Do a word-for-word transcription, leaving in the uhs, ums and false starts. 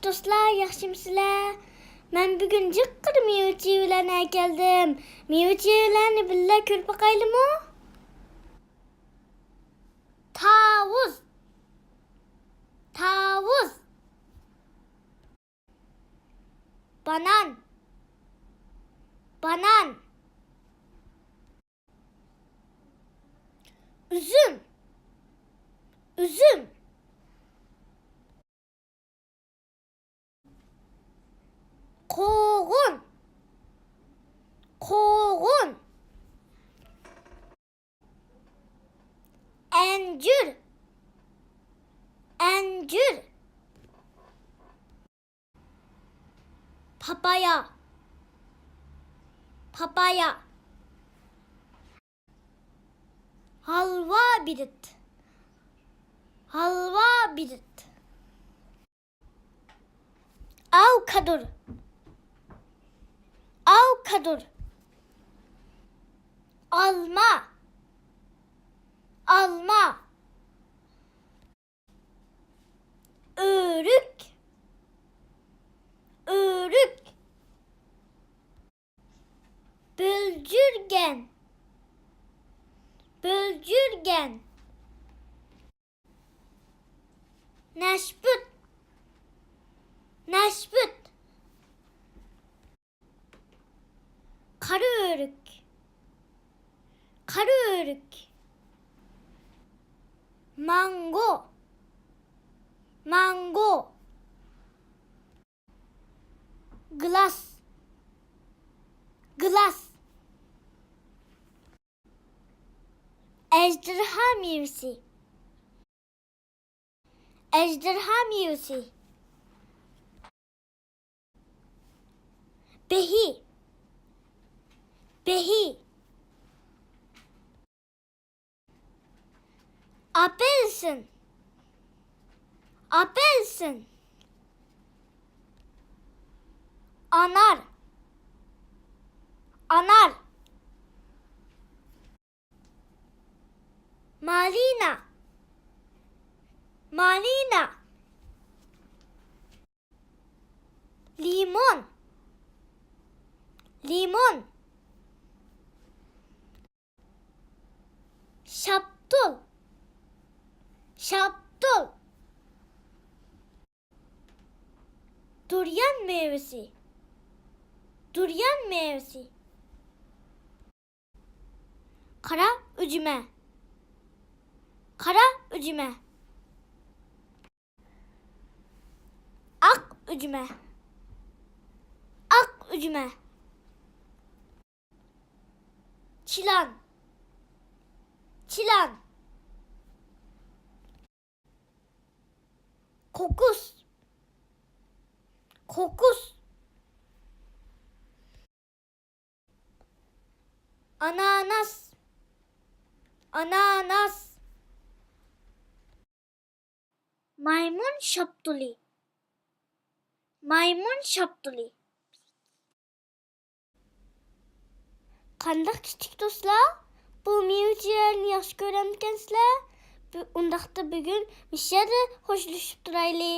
دوستلار، ياخشىمۇسىلەر؟ مەن بۈگۈن جىققىدە مېۋە-چېۋىلەرنى ئەكەلدىم. مېۋە-چېۋىلەرنى بىللە كۆرۈپ باقايلىمۇ؟ تاۋۇز. تاۋۇز. بانان. بانان. ئۈزۈم. ئۈزۈم. قوغۇن. قوغۇن. ئەنجۈر. ئەنجۈر. پاپايا. پاپايا. ھالۋا بېلىت. ھالۋا بېلىت. ئاۋوكادو. ئاۋوكادو. ئالما. ئالما. ئۆرۈك. ئۆرۈك. بۆلجۈرگەن. بۆلجۈرگەن. نەشپۈت. نەشپۈت. قارا ئۆرۈك. قارا ئۆرۈك. مانگو. مانگو. گىلاس. گىلاس. ئەجدىرھا مېۋىسى. ئەجدىرھا مېۋىسى. بېھى. بېھى. ئاپېلسىن. ئاپېلسىن. ئانار. ئانار. مالىنا. مالىنا. لىمون. لىمون. شاپتۇل. شاپتۇل. دۇريان مېۋىسى. دۇريان مېۋىسى. قارا ئۈجمە. قارا ئۈجمە. ئاق ئۈجمە. ئاق ئۈجمە. چىلان. چىلان. قوقۇس. قوقۇس. ئاناناس. ئاناناس. مايمۇن شاپتۇلى. مايمۇن شاپتۇلى. قانداق كىچىك دوستلار؟ بۇ مېۋە-چېۋىلەرنى ياخشى كۆرەمدىكەنسىلەر؟ بۇ، ئۇنداقتا بۈگۈن مۇشۇ يەردە خوشلىشىپ تۇرايلى.